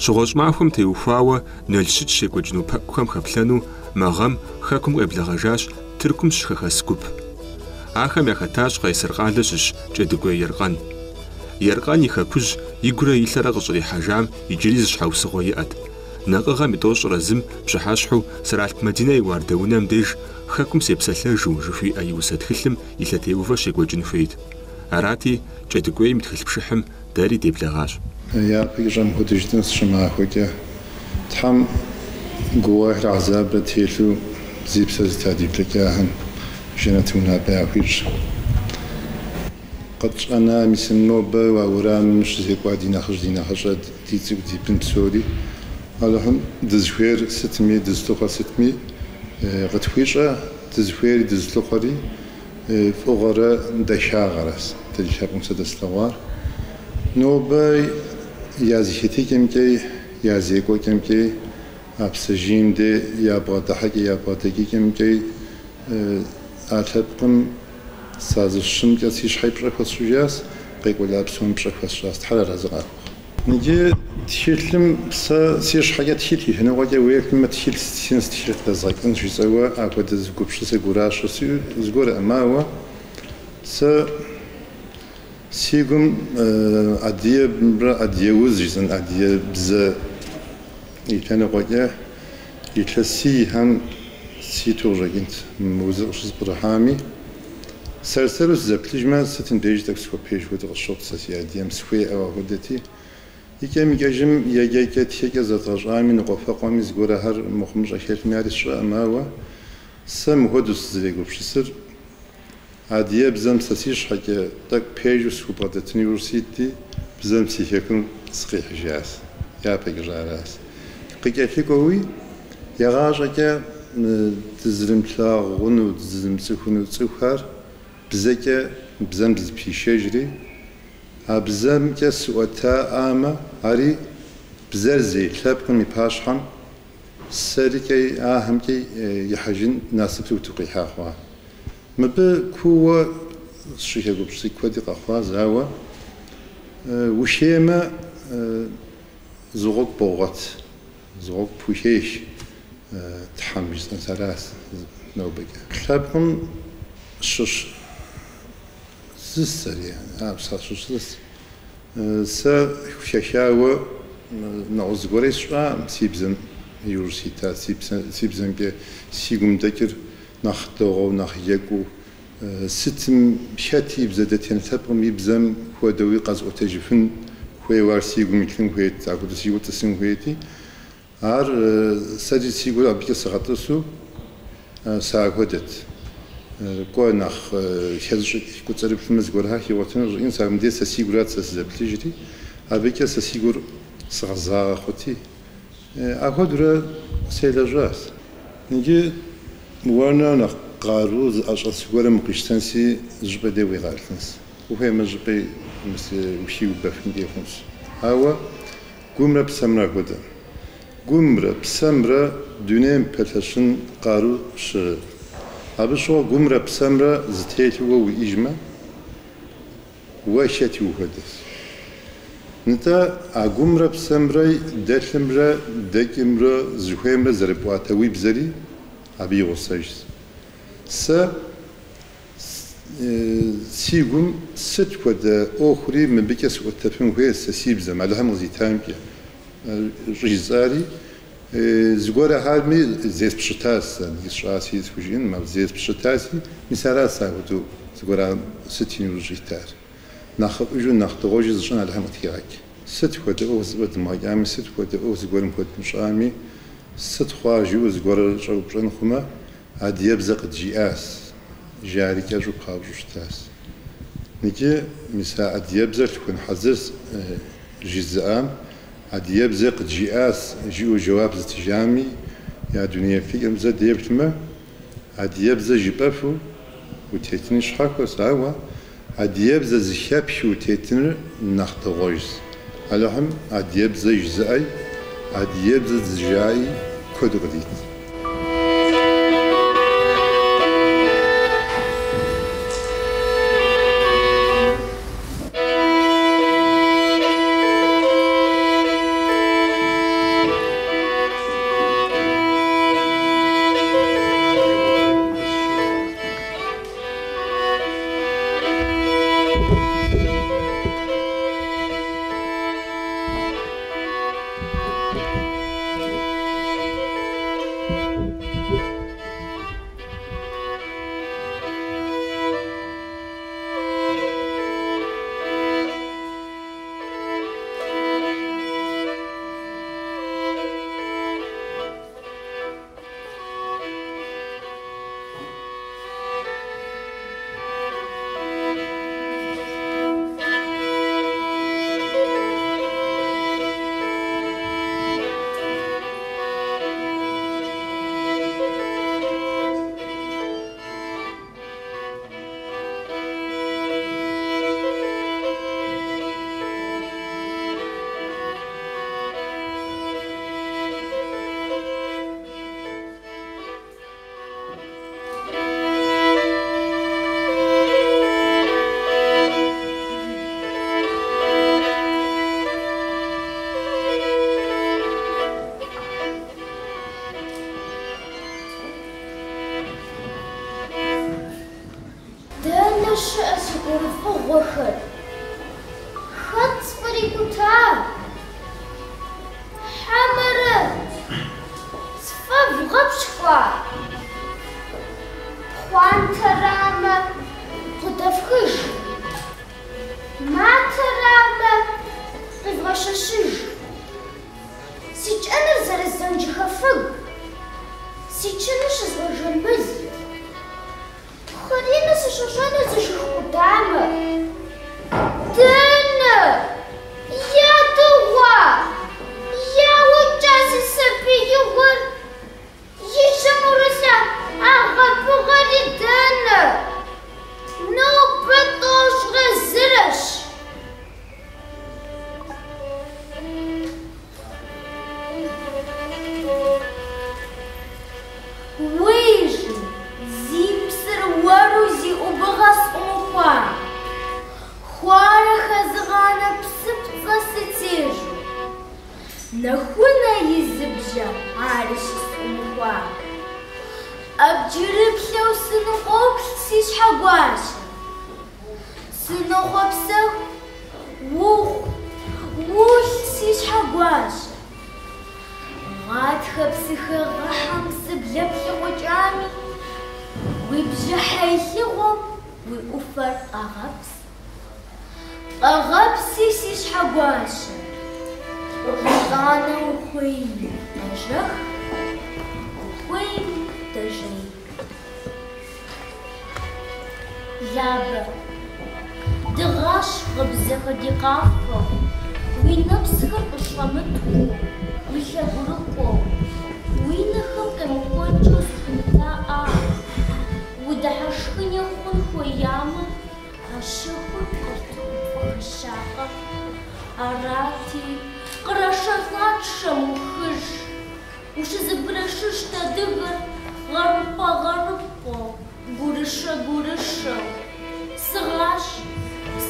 Щыгъуэщӏ махуэм теухуауэ Налщыч щекӏуэкӏыну пэкӏухэм хэплъэну мы гъэм Хэкум къеблэгъэжащ Тыркум щыхэхэс гуп. Ахэм яхэтащ Къайсэр къалэ щыщ Кӏэдыкӏуей Еркъэн. Еркъэн и хэкужь игурэ и лъэрэ къыщӏрихьэжам иджыри зы щхьэусыгъуэ иӏэт. Накъыгъэм и 31-м пщыхьэщхьэу Сэралъп Мадинэ и уардэунэм деж Хэкум сепсэлъэжу жыхуиӏэ и усэ тхылъым и лъэтеувэ щекӏуэкӏын хуейт. Арати, Кӏэдыкӏуейм и тхылъ пшыхьым дэри деблэгъащ. Япэкӏэ щӏэмыхуэдэ жытӏэнщ щӏымахуэкӏэ Тхьэм гугъуехьрэ гӏэзабрэ телъу зи псэр зыта ди блэкӏахэм жэнэт унапӏэ яхуищӏ. Къытщӏэна мис нобэ а уэрамым щызекӏуа ди нэхъыжь, ди нэхъыщӏэ, ди цӏыкӏу, ди бын псори Алыхьым дызыхуейр сытми, дызылъыхъуэр сытми къытхуищӏэ, дызыхуейри дызылъыхъуэри фӏыгъуэрэ дахагъэрэщ дэ ди лъэпкъым сэ дэслъэгъуар. Нобэ я зэхэтыкӏэмкӏэ, я зекӏуэкӏэмкӏэ, а псэжьийм де я бгъэдыхьэкӏэ, я бгъэдэкӏыкӏэмкӏэ а лъэпкъым сазыщымкӏэ си щхьэи пщӏэ хуэсщӏыжащ, къекӏуэла псоми пщӏэ хуэсщӏащ, Тхьэр арэзы къахухъу. Иджы тхылъым сэ си щхьэкӏэ тхылъ и лъэныкъуэкӏэ уеплъмэ, тхылъ стхынщ, тхылъ къыдэзгъэкӏынщ жысӏэуэ апхуэдэ зы гупсысэ гуращэ сиӏэу зыгуэрӏым, ауэ сэ си гум адыгэмрэ адыгэ уз жысӏэн адыгэбзэ и лъэныкъуэкӏэ илъэсийхэм ситу къыщӏэкӏынт мы узыр къыщыспкърыхьами. Сэр-сэру сызэплъыжмэ, сытым дежи тӏэкӏу сыхуэпэж хуэдэу къысщохъу сэ си адыгэм сыхуеӏэу апхуэдэти. Икӏэм-икӏэжым еджэкӏэ, тхэкӏэ зэдгъэщӏами, ныкъуэфэкъуэми зыгуэрхэр мыхъумыщӏэ хэлъми ари сщӏэӏым, ауэ сэ мыхуэдэу сызэрегупсысыр, адыгэбзэм сэ си щхьэкӏэ тӏэкӏу пэжу сыхубгъэдэтын иужь ситти, бзэм си хэкум сыкъихьыжащ, япэкӏэ щӏаращ. Къыкӏэлъыкӏуэуи, егъащӏэкӏэ дызэрымылъагъуну, дызэрымыцӏыхуну цӏыхухэр бзэкӏэ бзэм дызыпишэжри, а бзэмкӏэ сыӏуэтаӏамэ, ари бзэр зей лъэпкъым и пащхьэм сэрикӏэ ахэмкӏэ ихьэжын насыпыр утыку къихьа хъуа. Мыбы кууэ сыщыхэгупсысыкӏ куэди къэхъуащ, ауэ ухеймэ, зы гъуэгу богъуэт, зы гъуэгу пхухех Тхьэм жысӏэнщ аращ нобэкӏэ. Лъэпкъым щыщ зыс сэри, сащыщ зыс. Сэ хэхауэ нэгъуэщӏ зыгуэри сщӏаӏым, си бзэм иужь сита, си бзэмкӏэ си гум дэкӏыр нэхъ дэгъуэу, нэхъ екӏуу, сытым хэт и бзэ, дэтхэнэ лъэпкъым и бзэм хуэдэуи къэзыӏуэтэжыфын хуейуэ ар си гум илъын хуейт, апхуэдэу си гур тӏысын хуейти, ар сэри си гур абыкӏэ сыгъэтӏысу сыахуэдэт. Кӏуэ нэхъ хэзыщӏыкӏ кӏуцӏэрыплъмэ зыгуэрхэр хигъуэтыну къыщӏэкӏынщ, ауэ мыдей сэ си гурат сэ сызэплъыжри, абыкӏэ сэ си гур сыгъэзагъэ хъути, апхуэдэурэ селэжьащ. Иджы уэ нэхъ къару зыӏэщӏэлъ зыгуэрым укъищтэнси, зыщӏыпӏэ дей уигъэлъынщ. Ухуеймэ, зыщӏыпӏи ухиубэфынкӏи хъунщ. Ауэ гумрэ псэмрэ апхуэдэ. Гумрэ псэмрэ дунейм пэлъэщын къару щы. Абы щыгъуэ гумрэ псэмрэ зытелъу уэ уиӏэжмэ, уэ хэти ухуэдэщ. Нтӏэ, а гумрэ псэмрэ дэлъымрэ дэкӏымрэ зыхуеймрэ зэрыпӏуатэ уи бзэри абы и гъусэжщ. Сэ си гум сыт хуэдэ ӏуэхури мыбыкӏэ сыӏуэтэфын хуейщ сэ си бзэм, Алыхьым къызитамкӏэ щӏыжысӏари, зыгуэрхэрми зеспщытащ сэ, сщӏаси схужыӏэнкъым, ауэ зеспщытаси, мис аращ сэ апхуэдэу зыгуэрам сытын иужь щӏитар. Нэхъыфӏыжу, нэхъ дэгъуэжу зыщӏын Алыхьым къытхигъэкӏ. Сыт хуэдэ ӏуэху зэфӏэдмыгъэкӏами, сыт хуэдэ ӏуэху зыгуэрым хуэдмыщӏами, сыт хъуа жиӏэу зыгуэр щӏэупщӏэн хъумэ, адыгэбзэ къыджиӏащ, жари кӏэщӏу паупщӏу щытащ. Иджы мис а адыгэбзэр лъхун хьэзырщ жызыӏам, адыгэбзэ къыджиӏащ жиӏэу жэуап зытыжами, я дуней еплъыкӏэм зэ деплъмэ, адыгэбзэ жыпӏэфу утетыныр щхьэхуэщ, ауэ адыгэбзэ зыхэпхыу утетыныр нэхъ дэгъуэжщ. Алыхьым адыгэбзэ жызыӏэи, адыгэбзэ зыжаӏи куэду къыдит. Дэнэ щыӏэ си гурыфӏыгъуэхэр? Хэт сфӏрикӏута? Хьэмэрэ сфӏэвгъэпщкӏуа? Пхъуантэрамэ, къыдэфхыж. Матэрамэ, къивгъэщэщыж. Си кӏэныр зэрыздзэн жыхафэгу, си чыныр щызгъэжэн мыл. Хъыринэ сыщӏэщӏэну зы жыг къудамэ. Дэнэ? Ядыгъуа? Яукӏа си сабиигъуэр? И жьэм ӏурылъа агъэбыгъэри дэнэ? Нобэ 91-рэщ. Уей-жи, зи псыр уэру зи ӏубыгъэ сӏумыхуа, хуарэ хэзыгъанэ псыпцӏэ сытежу, Нэхунэ и зы бжьэ ари щысӏумыхуа. Абджырыплъэу сыныкъуоплъ си щхьэгуащэ, сынохъуэпсэху, ухъу, улъ си щхьэгуащэ. Гъатхэ псыхэгъэхьэм сыблэплъыкъукӏами, уи бжьыхьэ илъыгъуэм уи ӏуфэр къэгъэпс. Къэгъэпси си щхьэгуащэ, итӏанэ ухуейм къежэх, ухуейм дэжей. Лабэ, дыгъащ гъыбзэхэр ди къафэу, уи нэпсхэр къыщӏэмытхъуу, уи лъэгурыкӏуэу, уи нэхэм къемыхуэкӏыу зыхуимытаӏа, удыхьэшхыни хъун хуеямэ, а щэхур къырт къыпфӏыхэщакъэ. Арати, кърашэлӏат шэ мыухыж, ущызэбграшыжт адыгэр гъэрыпӏэ-гъэрыпӏэу, гурышэ-гурышэу. Сыгъащ,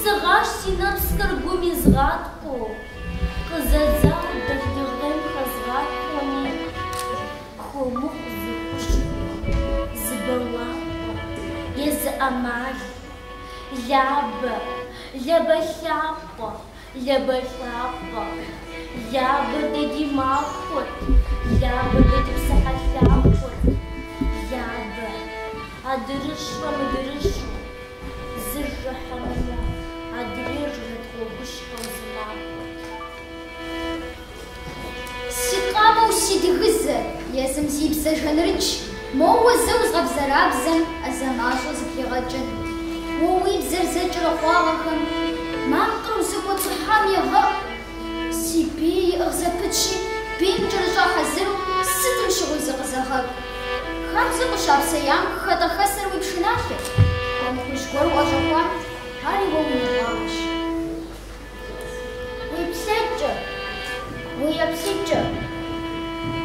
сыгъащ си нэпсхэр гум изгъаткӏуэу, къызэдзауэ дэгъдэгъейм хэзгъаткӏуэми, хуэмыхъу зы хущхъуэ, зы бэуапӏэ е зы ӏэмал. Лабэ, Лабэ лъапӏэ, Лабэ лӏапӏэ, Лабэ дэ ди махуэт, Лабэ дэ ди псыхьэлъахуэт, Лабэ, адрыщӏрэ мыдрыщӏу, зыр жыхьэнмэ, адрейр жэнэт гъуэгущхьэу зы махуэт. Си къамэу си дыгызэ, езым зи бзэ жанырыдж, моуэ зэ узгъэбзэрабзэм ӏэзэ мащӏэ зыблигъэкӏын. Уэ уи бзэр зэкӏэрэхъуагъэхэм макъыр узыкӏуэцӏыхьам егъэӏу. Си бий иӏыгъ зэпытщи, бийм кӏэрыщӏа хьэзыру сытым щыгъуи зыкъызэгъэкӏу. Хабзэ къыщапсеям хэтӏэхэсэр уи пшыналъэт, хуэмыхужь гуэр уӏэщӏэхуам, ари уэ уи мыгъуагъэщ. Уи плъэкӏэ, уи еплъыкӏэ,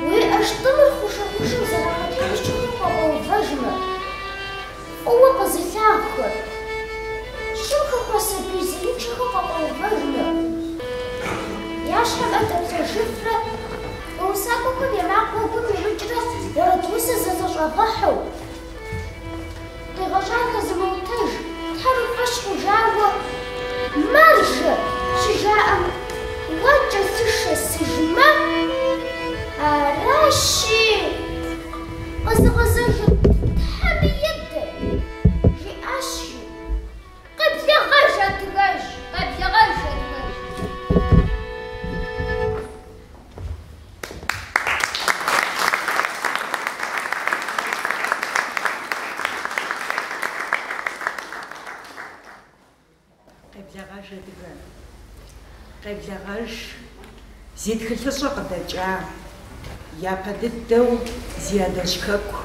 уи ӏэштӏымыр хъушэ-хъушэу зэрахьэ тхьэмыщкӏэхэм къакъуэувэжмэ, фӏыуэ къэзылъагъухэр, щӏым хэхуа сабий зеиншэхэм къакъуэувэжмэ, я щхьэм ӏэ дэплъэжыфрэ усакӏуэхэм я макъ уэгум имыкӏрэ уэрэд усэ зэлъэщӏагъэхьэу, къигъэщӏар хэзымыутэж Тхьэр уи фӏэщ хъужауэ, маржэ, щыжаӏэм, уэ кӏэлъышэсыжмэ, аращи, къэзыгъэзэжыр Тхьэми едэ, жиӏащ жи. Къеблэгъэж, адыгэжь, къеблэгъэж, адыгэжь. Къеблэгъэж, адыгэ. Къеблэгъэж, зи тхылъыщӏэ къыдэкӏа, япэ дыдэу зи адэжь хэку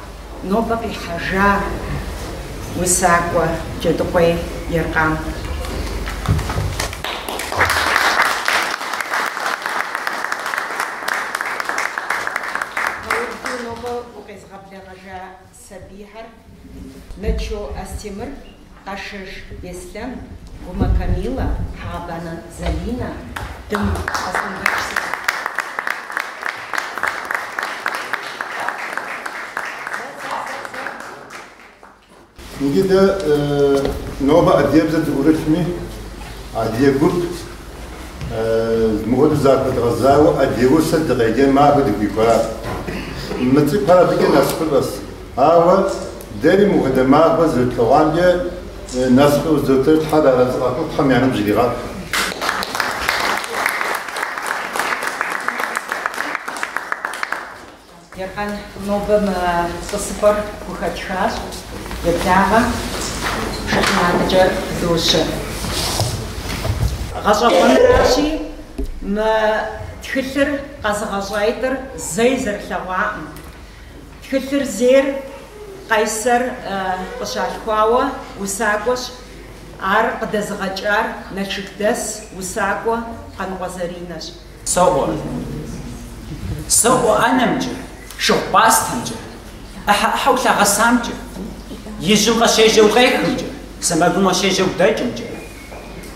нобэ къихьэжа усакӏуэ Джэдыкъуей Еркъан. Пэублэу нобэ укъезыгъэблэгъэжа сабийхэр Нэчо Астемыр, Къэшэж Беслъэн, Гумэ Камилэ, Хьэгъэбанэ Залинэ, Дым Аслъэнбэч сымэ. Иджы дэ нобэ адыгэбзэ дыӏурылъми, адыгэ гуп мыхуэдэу захуэдгъэзауэ адыгэ усэ дыкъеджэн махуэ дыхуихуар. Мы цӏыкӏухэр абыкӏэ насыпыфӏэщ. Ауэ дэри мыхуэдэ махуэ зэрытлъэгъуамкӏэ насыпыфӏэ дызотыр Тхьэр арэзы къахухъу, Тхьэм я ныбжь иригъэкӏ. Еркъан, нобэ мы тӏысыпӏэр хухэтхащ, еблагъэ, пшыхьым адэкӏэ пыдощэ. Гъэщӏэгъуэныращи, мы тхылъыр къэзыгъэщӏаитӏыр зэи зэрылъэгъуаӏым. Тхылъыр зейр Къайсэр къыщалъхуауэ усакӏуэщ, ар къыдэзыгъэкӏар Налшыкдэс усакӏуэ Къаныкъуэ Заринэщ. Соӏуэ. Соӏуэ ӏэнэмкӏэ, шыгъу пӏастэмкӏэ, ӏыхьэ-ӏыхьэу лъагъэсамкӏэ, ижьым къыщежьэу къехымкӏэ, сэмэгум къыщежьэу дэкӏымкӏэ.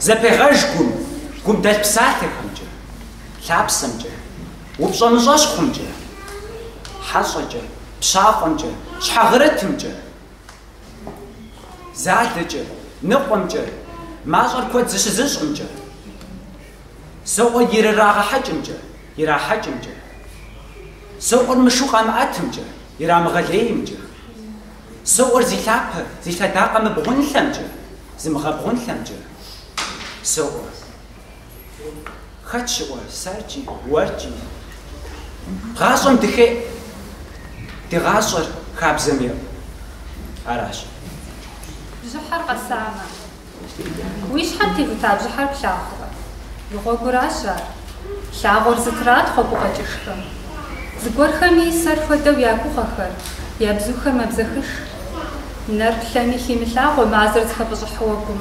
Зэпегъэж гум, гум дэлъ псалъэхэмкӏэ, лъапсэмкӏэ, упщӏэ мыщӏэщхъумкӏэ, хьэщӏэкӏэ, пщафӏэмкӏэ, щхьэгъырытымкӏэ, залэкӏэ, ныкъуэмкӏэ, мащӏэр куэд зыщызыщӏымкӏэ. Соӏуэ ирырагъэхьэкӏымкӏэ, ирахьэкӏымкӏэ. Соӏуэр мышу къамыӏэтымкӏэ, ирамыгъэлеймкӏэ. Соӏуэр зи лъапэ, зи лъэдакъэ мыбгъунлъэмкӏэ, зымыгъэбгъунлъэмкӏэ. Соӏуэ. Хэт щыӏуэр сэркӏи, уэркӏи? Гъащӏэм дыхеӏу. Ди гъащӏэр хабзэм еӏу. Аращ. Бжьыхьэр къэсамэ. Уи щхьэм теута бжьыхьэр плъагъурэ? И гъуэгуращ ар. Лъагъуэр зытратхъуэ гукъэкӏыжхэм. Зыгуэрхэми сэр хуэдэу я гугъэхэр, я бзухэр мэбзэхыж. Нэр плъэми химылъагъуэ мазэр зыхэпӏыщӏыхь уэгум.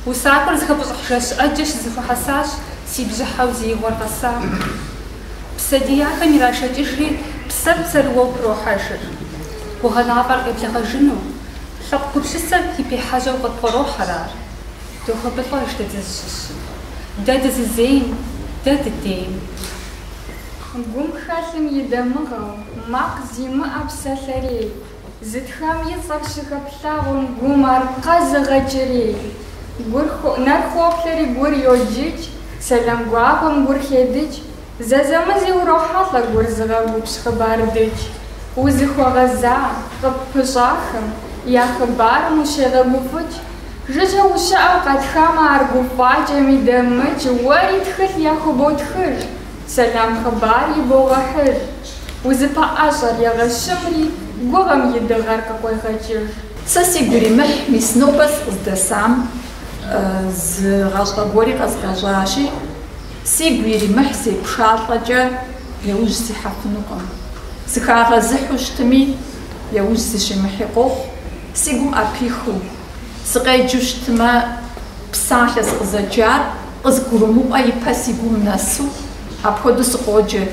Усакӏуэр зыхэпӏыщӏыхь жэщ ӏэджэ щызэхуэхьэсащ си бжьыхьэу зи игъуэр къэса. Псэ дияхэм ирашэкӏыжри, псэр псэрыуэу пырохьэжыр. Гугъэ нафӏэр къеблэгъэжыну, Лъэпкъ гупсысэр и пехьэжьэу къытпкърохьэр ар. Дохуэбылӏэж дэ дызыщыщым, дэ дызызейм, дэ дыдейм. Гум хэлъым и дамыгъэу, макъ зимыӏэ псэлъэрей, зытхам и цӏэр щыхэплъагъуэм гум ар къэзыгъэкӏырей. Гур нэр хоплъэри гур йоджыкӏ, сэлам гуапэм гур хедыкӏ, Зэзэмызи урохьэлӏэ гур зыгъэгубжь хъыбар дыдж. Узыхуэгъэза, къыппыщӏахэм я хъыбарым ущегъэгуфӏыкӏ. Жыжьэ ущыӏэу къэтхамэ ар гуфӏакӏэми дэмыкӏ, уэри тхылъ яхуботхыж, сэлам хъыбар ибогъэхьыж. Узыпэӏэщӏэр егъэщымри, гугъэм и дыгъэр къыкъуегъэкӏыж. Сэ сигу иримыхь, мис нобэ сыкъыздэсам зы гъащӏэ гуэри къэзгъэщӏащи, Сигу иримыхь сепшалӏэкӏэ яужь сихьэфынукъым. Сыхагъэзыхьу щытми, яужь сыщимыхьи къохъу, си гум ӏэпихыу. Сыкъеджэу щытмэ, псалъэ сыкъызэджар къызгурымыӏуэ ипэ си гум нэсу, апхуэдэу сыкъоджэ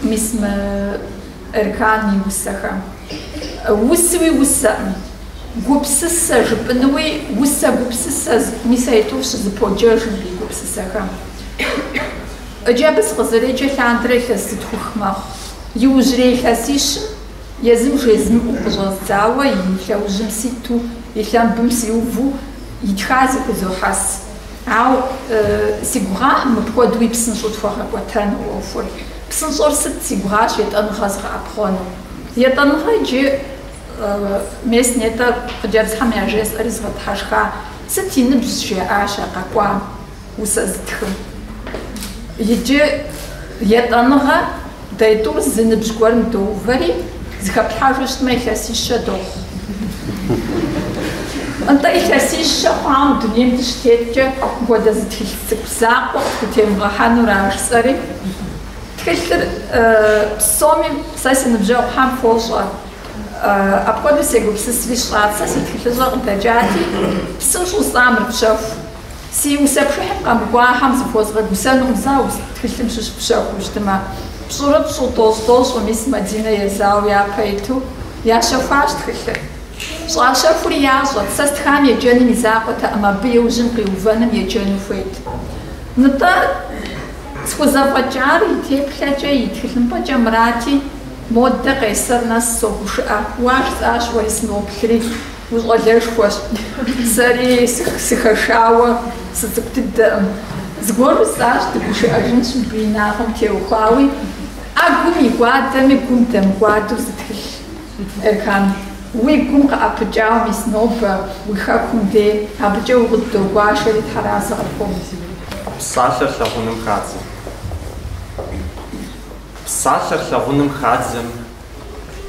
мис мы Эркан и усэхэм. Усэуи усэкъым. Гупсысэ жыпӏэнуи усэ гупсысэ мис а тӏур щызэподжэж мыбы и гупсысэхэм. Иджы абы сыкъызэреджэ лъандэрэ илъэс зытхух мэхъу. Иужьрей илъэсищым езым жезмыӏэу къыщӏэздзауэ и лъэужьым ситу, и лъэмбым сиуву итха зэхузохьэс. Ауэ си гугъаӏым мыпхуэдэуи псынщӏэу тхуэгъэкӏуэтэну ӏуэхур. Псынщӏэр сыт си гугъащ етӏэныгъэ згъэӏэпхъуэну. Етӏэныгъэ иджы мес нетӏэ хъыджэбзхэм яжесӏэри згъэдыхьэшха. Сыт и ныбжь жаӏащ а къэкӏуам усэ зытхым. Иджы етӏэныгъэ дэ тӏур зы ныбжь гуэрым доувэри, зыхэплъхьэжу щытмэ илъэсищэ дохъу. Нтӏэ илъэсищэ хъуам дунейм дыщытеткӏэ мыпхуэдэ зы тхылъ цӏыкӏу закъуэ къытхутемыгъэхьэнура жысӏэри. Тхылъыр псоми сэ си ныбжьэгъухэм фощӏэ. Апхуэдэу сегупсысри сщӏат, сэ си тхылъыщӏэ къыдэкӏати, псынщӏэу сӏа мыр фщэху. Си усэ пшыхьым къэмыкӏуахэм зыхуэзгъэгусэнукъым сэ а тхылъым щыщ фщэхуу щытмэ. Пщӏырыпщӏу, тӏощӏ-тӏощӏу, мис Мадинэ Езауэ япэ иту ящэхуащ тхылъыр. Щӏащэхури ящӏэт, сэ стхам еджэным и закъуэтэкъым, абы иужьым къиувэным еджэну хуейт. Нтӏэ, схузэфӏэкӏар и теплъэкӏэ, и тхылъымпӏэкӏэ мырати, модэ Къайсэр нэс согушыӏэ. Уа жысӏащ, уэри сыноплъри. Ущӏалэшхуэщ. Сэри сыхэшауэ сыцӏыкӏу дыдэкъым. Зыгуэр жысӏащ, дыгушыӏэжынщ мыбы и инагъым теухуауи. ӏэгум игуадэми гум дэмыкӏуадэу зы тхылъ, Эрхан. Уи гум къыӏэпыкӏауэ мис нобэ уи хэкум дей, абыкӏэ укъыддогуашэри тхьэразэ къыпхуохъу. Псалъэр лъагъуным хадзэм. Псалъэр лъагъуным хадзэм,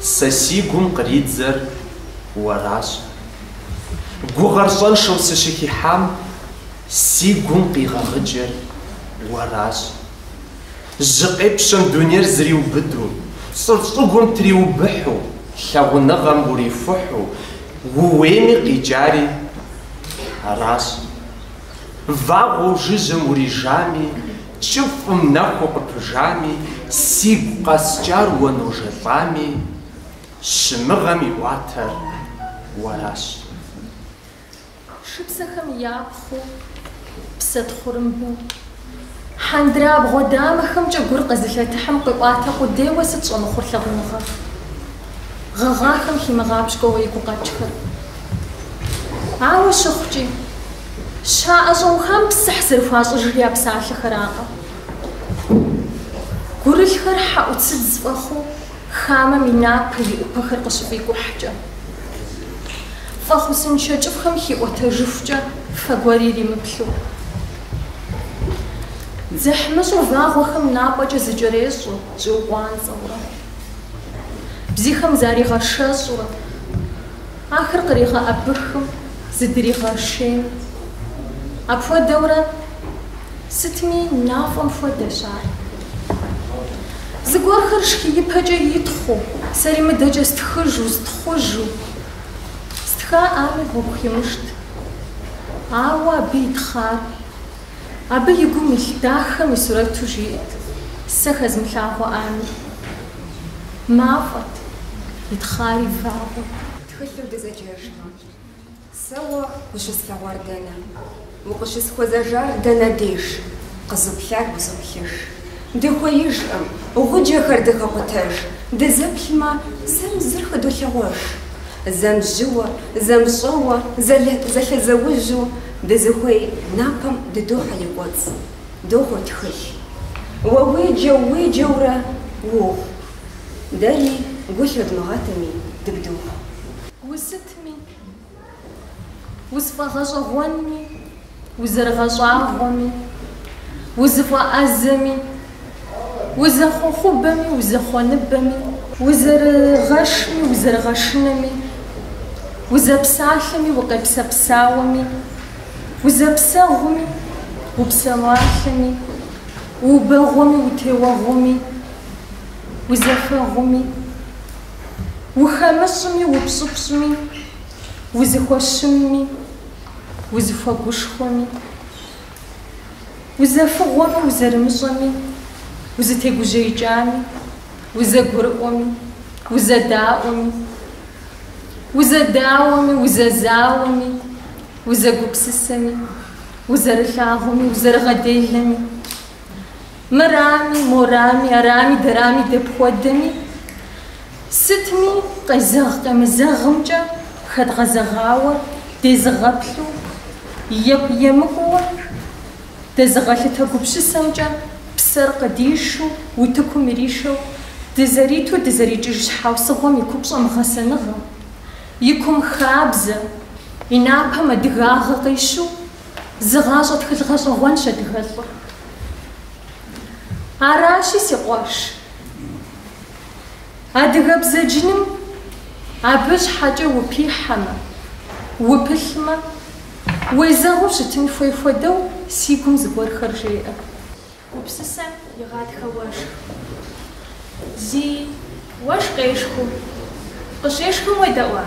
сэ си гум къридзэр уэращ. Гугъэр щӏэншэу сыщыхихьам, си гум къигъэгъыкӏыр уэращ. Жьы къепщэм дунейр зриубыду, щӏыр щӏыгум триубыхьу, лъагъуныгъэм урихухьу, ууейми къикӏари аращ. Вагъуэу жыжьэм урижами, кӏыфӏым нэхуу къыпыжами, сигу къэскӏар уэ ножэлӏами, щымыгъэм иӏуатэр уэращ. Шыпсэхэм япхъуу, псэ тхъурымбэу, хьэндрабгъуэ дамэхэмкӏэ гур къэзылъэтыхьым къиӏуатэ къудейуэ сыт щӏэмыхъур лъагъуныгъэр? Гъэгъахэм химыгъапщкӏуэуэ и гукъэкӏхэр. Ауэ щыхъукӏи, щаӏэщӏэухам псыхь зэрыхуащӏыжри а псалъэхэракъэ? Гурылъхэр хьэӏуцыдз фӏэхъуу хамэм и напэ, и ӏупэхэр къыщыфӏикӏухькӏэ. Фӏэхъусыншэ кӏыфӏхэм хиӏуэтэжыхукӏэ фэ гуэр иримыплъу. Дзыхьмыщӏу вагъуэхэм напӏэкӏэ зыкӏэрещӏэ, щӏиукъуанцӏэурэ. Бзийхэм заригъэшэщӏурэ, ахэр къригъэӏэбыхым, зыдригъэшейм. Апхуэдэурэ сытми нафӏэм хуэдэщ ар. Зыгуэрхэр шхиипэкӏэ итхъуу, сэри мыдэкӏэ стхыжу, стхъужу. Стхаӏами гъуэгу химышт. Ауэ абы итхъар, абы и гум илъ дахэм и сурэту жиӏэт, сэ хэзмылъагъуэӏами. Мафӏэт, итхъари вагъуэт. Тхылъу дызэджэжмэ. Сэ уэ ущыслъэгъуар дэнэ? Укъыщысхуэзэжар дэнэ деж? Къызуплъар узоплъыж. Дыхуеижкъым, гъуджэхэр дыгъэкъутэж, дызэплъмэ, зым зыр хыдолъэгъуэж. Зэм жьыуэ, зэм щӏэуэ, зэлъэзэужьу, дызыхуей напэм дыдохьэ и кӏуэцӏ. Догъуэ тхылъ. Уэ уеджэу, уеджэурэ уохъу. Дэри гу лъодмыгъатэми дыбдохъу. Усытми, Усфӏэгъэщӏэгъуэнми, узэрыгъэщӏагъуэми, узыфӏэӏэзэми, узэхъуэхъубэми, узэхъуэныбэми, узэрыгъэшми, узэрыгъэшынэми, узэпсалъэми, укъепсэпсауэми, узэпсэгъуми, упсэуалъэми, убэгъуэми, утеуэгъуэми, узэфэгъуми, Ухэмыщӏми, упщӏыпщӏми, узыхуэщымми, узыхуэгушхуэми, узэфыгъуэми, узэрымыщӏэми, узытегужьеикӏами, узэгурыӏуэми, узэдаӏуэми, узэдауэми, узэзауэми, узэгупсысэми, узэрылъагъуми, узэрыгъэделэми, мырами, морами, арами, дэрами, дапхуэдэми, Сытми, къезэгъ-къемызэгъымкӏэ хэдгъэзэгъауэ дезыгъэплъу, екӏу-емыкӏууэ дэзыгъэлъытэ гупсысэмкӏэ псэр къыдишу, утыкум иришэу, дызэриту дызэрикӏыж щхьэусыгъуэм и купщӏэм гъэсэныгъэ, и кум хабзэ, и напэм адыгагъэ къищу зы гъащӏэ тхылъ гъэщӏэгъуэнщ адыгэлӏыр. Аращи, си къуэш. Адыгэбзэ джыным абы щхьэкӏэ упихьэмэ, упылъмэ, уезэгъыу щытын хуей хуэдэу си гум зыгуэрхэр жеӏэ. Гупсысэм и гъатхэ уэшх. Зи уэшх къешхыу, къыщешхым уедэӏуа?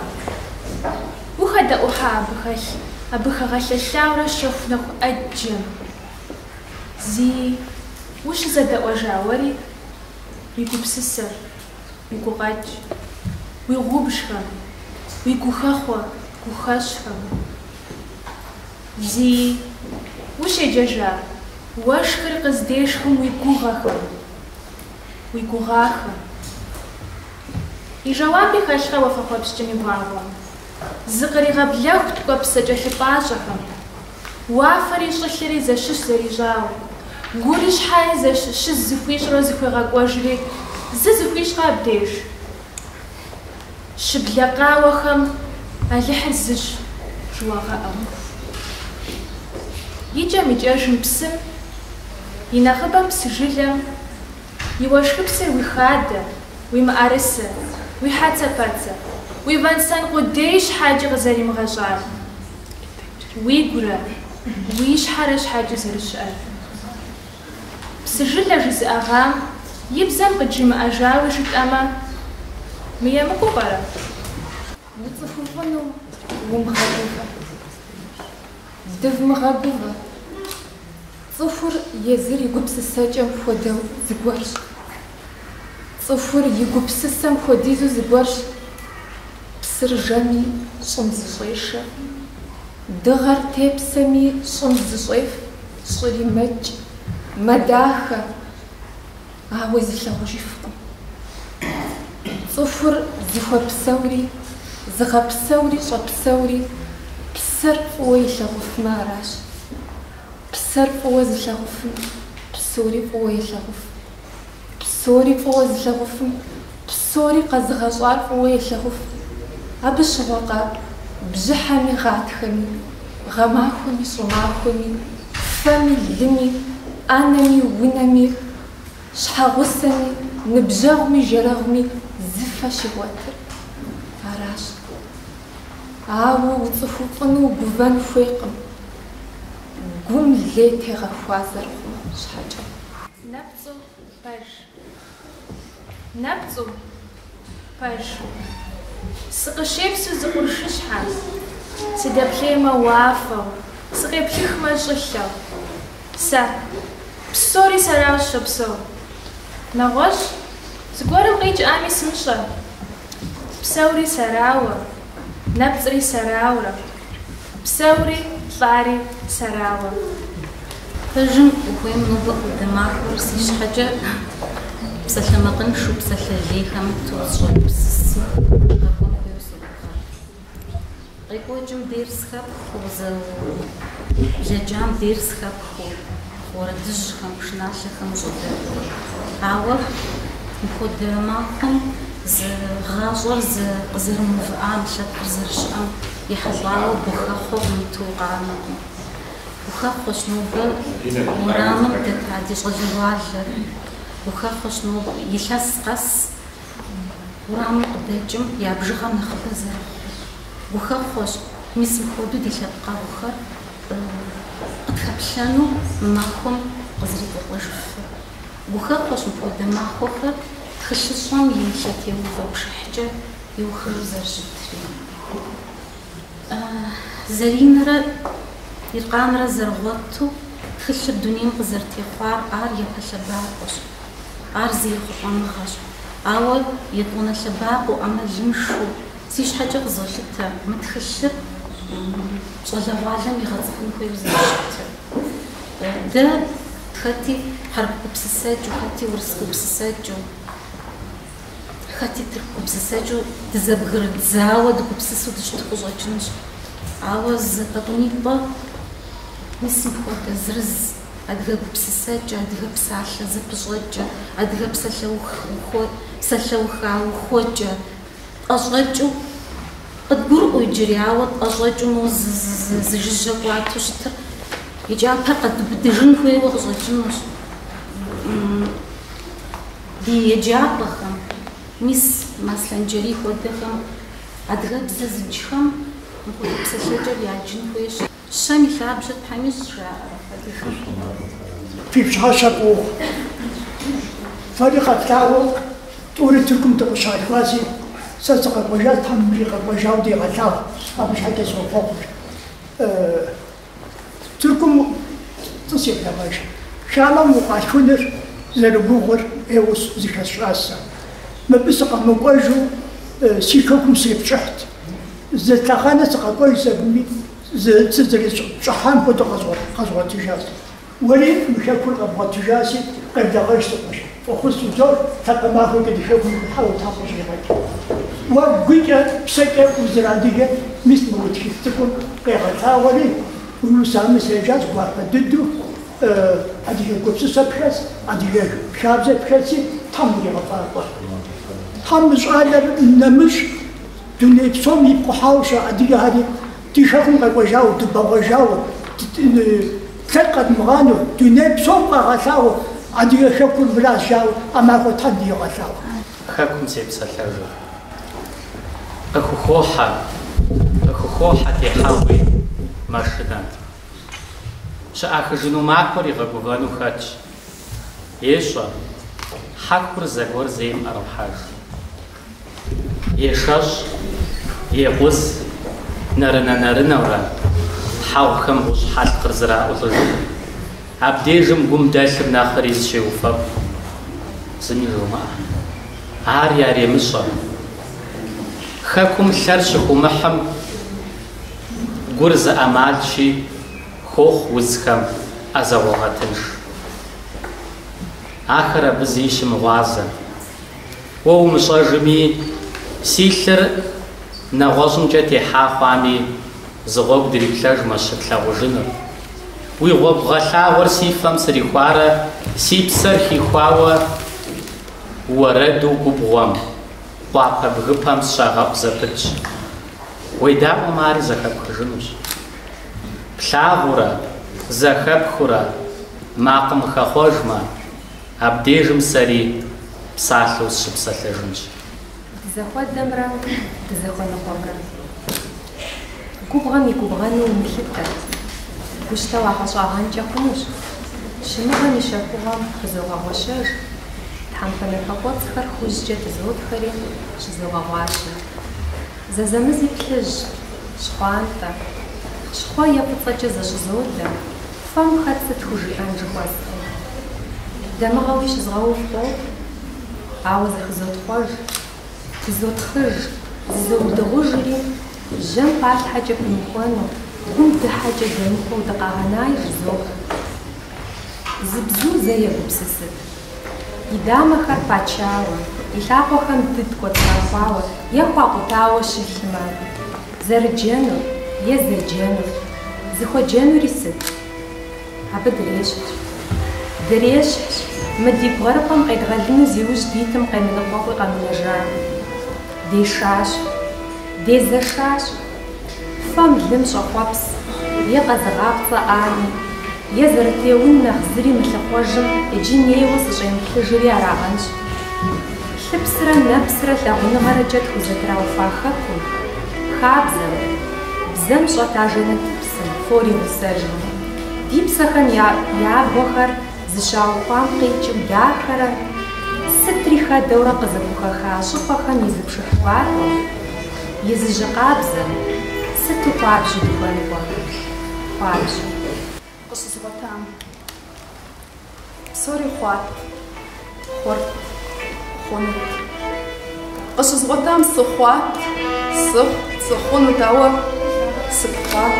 Ухэдэӏухьа абы хэлъ, абы хэгъэлъэлъаурэ щэху нэху ӏэджэм? Зи ущызэдэӏуэжа уэри? Уи гупсысэ, уи гукъэкӏ, уи гъубжхэм, уи гухэхъуэ гухэщӏхэм. Зи ущеджэжа уэшхыр къыздешхым уи гугъэхэм, уи гугъахэм. И жэуапи хэлъкъэ уафэхъуэпскӏым и гуагъуэм? Зыкъригъэблэху ткӏуэпс зэкӏэлъыпӏащӏэхэм. Уафэри щӏылъэри зэщыщ зэрищӏауэ, гури щхьэри щыз зыхуищӏурэ зыхуегъэкӏуэжри, зы зыхуищӏкъэ абдеж? Щыблэ къауэхэм Алыхьыр зыщ жыуагъэӏэу. Икӏэм-икӏэжым псым, и нэхъыбэм псы жылэм, и уэшхыпсыр уи хадэ, уи мыӏэрысэ, уи хьэцэпэцэ, уи вэн-сэн къудей щхьэкӏи къызэримыгъэщӏар, уигурэ уи щхьэрэ щхьэкӏи зэрыщыӏэр. Псы жылэ жызыӏэгъам и бзэм къыджимыӏэжауи жытӏэмэ, мыемыкӏуу пӏэрэ? Уцӏыхуфӏыну умыгъэгувэ. Дывмыгъэгувэ. Цӏыхур езыр и гупсысэкӏэм хуэдэу зыгуэрщ. Цӏыхур и гупсысэм хуэдизу зыгуэрщ. Псыр жэми щӏым зыщӏешэ. Дыгъэр тепсэми щӏым зыщӏеф, щӏыри мэкӏ, мэдахэ, ауэ зилъагъужыфкъым. Цӏыхур зыхуэпсэури, зыгъэпсэури щӏэпсэури псэр фӏыуэ илъагъуфмэ аращ. Псэр фӏыуэ зылъагъуфым псори фӏыуэ елъагъуф. Псори фӏыуэ зылъагъуфым псори къэзыгъэщӏар фӏыуэ елъагъуф. Абы щыгъуэкъэ бжьыхьэми гъатхэми, гъэмахуэми щӏымахуэми, фэми лыми, ӏэнэми унэми, щхьэгъусэми, ныбжьэгъуми жэрэгъуми зы фэ щигъуэтыр. Аращ. Ауэ уцӏыхуфӏыну угувэн хуейкъым, гум лей тегъэхуа зэрыхъум щхьэкӏэ. Нэпцӏу пэж. Нэпцӏу пэж. Сыкъыщепсу зы къуршыщхьэ, сыдэплъеймэ уафэу, сыкъеплъыхмэ щӏылъэу. Сэ, псори сэрауэ сыщопсэу. Нэгъуэщӏ, зыгуэрым къикӏӏами сымыщӏэ. Псэури сэрауэ, нэпцӏри сэраурэ, псэури лӏари сэрауэ. Пэжым ухуейм нобэ хуэдэ махуэр си щхьэкӏэ псалъэмакъыншэу, псалъэ лей хэмыту узыщӏэгупсысу къэкӏуэн хуейуэ согугъэ. Къекӏуэкӏым дерс хэпхыу, блэкӏам дерс хэпхыу, уэрэдыжьхэм, пшыналъэхэм ущӏэдэӏуу. Ауэ мыпхуэдэ махуэм зы гъащӏэр зы къызэрымыувыӏам, лъэпкъыр зэрыщыӏэм ехьэлӏауэ гухэхъуэ къыуиту къанэкъым. Гухэхъуэщ нобэ уэрамым дэта ди щӏалэгъуалэр. Гухэхъуэщ нобэ илъэс къэс уэрамым къыдэкӏым я бжыгъэр нэхъыбэ зэрыхъур. Гухэхъуэщ мис мыпхуэдэу ди лъэпкъэгъухэр къытхэплъэну мы махуэм къызэрекӏуэлӏэжыфыр. Гухэхъуэщ мыпхуэдэ махуэхэр тхылъыщӏэм и лъэтеувэ пшыхькӏэ иухыжу зэрыщытри. Заринэрэ Иркъанрэ зэрыгъуэту тхылъыр дунейм къызэрытехъуар ар япэ лъэбакъуэщ. Ар зы ехъулӏэныгъэщ. Ауэ етӏуанэ лъэбакъуэу, ӏэмалыншэу си щхьэкӏэ къызолъытэ мы тхылъыр щӏалэгъуалэм егъэцӏыхун хуейуэ зэрыщытыр. Дэ хэти хьэрып гупсысэкӏыу, хэти урыс гупсысэкӏыу, хэти тырку гупсысэкӏыу дызэбгрыдзауэ дыгупсысэу дыщыту къыщӏэкӏынущ. Ауэ зы тӏэкӏунитӏэ мис мыпхуэдэ зырыз адыгэ гупсысэкӏэ, адыгэ псалъэ зэпыщӏэкӏэ, адыгэ псалъэуха ухуэкӏэ тӏэщӏэкӏыу къыдгурыӏуэу иджыри, ауэ тӏэщӏэкӏыу мо зы жыжьэ кӏуатэу щытыр и кӏапэр къэдубыдыжын хуейуэ къыщӏэкӏынущ. Ди еджапӏэхэм, мис Аслъэнджэрий хуэдэхэм, адыгэбзэ зыджхэм мыпхуэдэ псэлъэкӏэр яджын хуейщ. Щэм и лъабжьэр Тхьэм ищӏ, жаӏэрэ адыгэм. Фи пщыхьэщхьэ фӏы ухъу. Фэри къэфлъагъуу тӏури Тыркум дыкъыщалъхуаси, сэ сыкъэкӏуэжащ, Тхьэм мыри къэкӏуэжауэ дигъэлъагъу, абы щхьэкӏэ сохъуэхъур. Тыркум тӏыс еблэгъэж. Хамэм укъалъхуныр зэрыгугъур ӏейуэ зыхэсщӏащ сэ. Мыбы сыкъэмыкӏуэжу си хэкум срипщӏыхьт. Зы лъэхъэнэ сыкъэкӏуэжщ абыми, сызэрипщӏыхьам хуэдэу къэзгъуэтыжащ. Уэри мы хэкур къэбгъуэтыжащи, къеблэгъэж си къуэш. Фӏэхъус узох, лъапэ махуэкӏэ ди хэкум укъихьауэ Тхьэм къыщӏигъэкӏ. Уэ гукӏэ, псэкӏэ узэрадыгэр мис мы уи тхылъ цӏыкӏум къегъэлъагъуэри, уи усэхэми седжащ гуапэ дыдэу, адыгэ гупсысэ пхэлъ, адыгэ хабзэ пхэлъи, Тхьэм уригъэфӏакӏуэ. Тхьэм мы щӏалэр нэмыщӏ дуней псом ипкъухьауэ щыӏэ адыгэхэри ди хэкум къэкӏуэжауэ, дыбэгъуэжауэ, тлъэкӏ къэдмыгъанэу, дуней псом къагъэлъагъуэу адыгэ хэкур мыращ жаӏэу а махуэ Тхьэм дигъэлъагъу. Хэкум сепсэлъэжу. Къыхухохьэ, къыхухохьэ техьэгъуи машинэ. Щыӏахыжыну махуэр игъэгувэну хэтщ. Ещӏэ, хьэхур зэгуэр зейм ӏэрохьэж. Ешэщӏ, екъуз, нэрынэ-нэрынэурэ, хьэгъухэм гъущӏ хьэлъкъыр зэраӏулӏыжыху, абдежым гум дэлъыр нэхъри зыщеуфэбгъу. Зыми жомыӏэ. Ар яремыщӏэ. Хэкум лъэр щыхуумыхьым, гур зы ӏэмалщи, хуохъу узхэм ӏэзэгъуэгъэтынш. Ахэр абы зыи щымыгъуазэ. Уэ умыщӏэжми, си лъыр нэгъуэщӏымкӏэ техьа хъуами, зы гъуэгу дриплъэжмэщ щытлъагъужынур. Уи гъуэгу гъэлъагъуэр си фэм срихуарэ си псэр хихуауэ уэрэду губгъуэм, къуапэ бгыпэм сщагъэӏу зэпытщ. Уедаӏуэмэ, ари зэхэпхыжынущ. Плъагъурэ, зэхэпхыурэ, макъым къыхэхъуэжмэ, Абдежым сэри псалъэу сыщыпсэлъэжынщ. Дызэхуэдэмрэ дызэхуэныкъуэмрэ. Губгъэм и губгъэну умылъытэ, гущтэ уагъэщӏагъэнкӏэ хъунущ. Щымыгъэм и щэхугъэм хызогъэгъуэщэж, тхьэмпэ напэкӏуэцӏхэр хужькӏэ тызотхэри щызогъэгъуащэ. Зэзэмызи плъыжь, щхъуантӏэ, щхъуэ е фӏыцӏэкӏэ зэщӏызодэ, фэм хэт сыт хужиӏэн жыхуэсӏэу. Дамыгъэуи щызгъэув къохъу, ауэ зэхызотхъуэж, тызотхъыж, зызоудыгъужри, жьэм палъхьэкӏэ пымыхуэну, гум дыхьэкӏэ дэмыхуэу дыкъагъэнаи жызоӏэ. Зы бзу зэ егупсысыт. И дамэхэр пачауэ, и лъакъуэхэм дыд кӏуэцӏрахуауэ е хуакъутауэ щылъмэ, зэрыджэнур е зэджэнур, зыхуэджэнури сыт? Абы дрещхьщ. Дрещхьщ, мы ди гъэрыпӏэм къедгъэлыну зи ужь дитым къемыныкъуэкъуи къэмынэжам. Дешащ. Дезэшащ. Фэм лым щӏэхъуэпс, е къэзыгъапцӏэ ӏами, е зэрытеун нэхъ зыри мылъыхъуэжым иджы нейуэ сыщӏемыплъыжри арагъэнщ. Лъыпсрэ нэпсрэ лъагъуныгъэрэкӏэ тхузэтраухуа хэкум, хабзэм, бзэм щӏэта жэнэтыпсым фор игъусэжу, ди псэхэм я абгъуэхэр зыщаухуам къикӏыу дахэрэ сытри хэдэурэ къызыхухэха щӏыпӏэхэм и зы пшыхь гуакӏуэм, И зы жьы къабзэм, сыту хуабжьу дыхуэныкъуэ, хуабжьу. Къыщызгъуэтам. Псори хъуат, хъурт, хъунут. Къыщызгъуэтам сыхъуат, сыхъут, сыхъунут, ауэ сыпхъуат.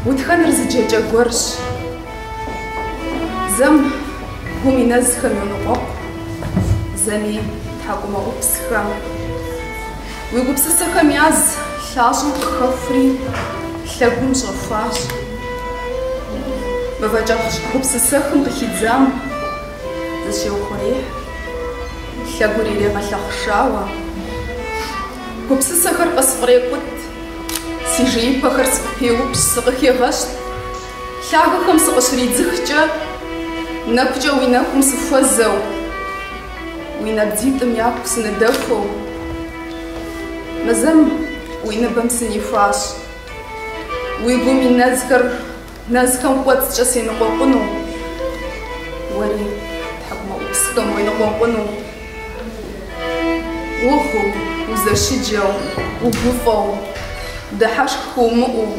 Утхэныр зы джэкӏэ гуэрщ. Зэм гум и нэзхэм йоныкъуэкъу, зэми тхьэкӏумэӏупсхэм. Уи гупсысэхэм яз лъащӏэм къыхэхури, лъэгум щӏэхуащ. Мывэкӏэхъ гупсысэхым къыхидзам зыщеухъуреихь, лъэгур ирегъэлъэхъшауэ. Гупсысэхэр къысфӏрекӏут, си жеипэхэр сфӏыпеупщӏ, сыкъыхегъэщт. Лъагэхэм сыкъыщридзыхкӏэ, нэкӏукӏэ уи нэкӏум сыхуэзэу, уи набдзитӏым яку сыныдэхуэу, мы зэм уи ныбэм сынихуащ. Уи гум и нэзхэр нэзхэм кӏуэцӏкӏэ сеныкъуэкъуну, уэри тхьэкӏумэӏупсхэм уеныкъуэкъуну. Угъыу, узэщыджэу, угуфӏэу, дыхьэшх хуумыӏэу,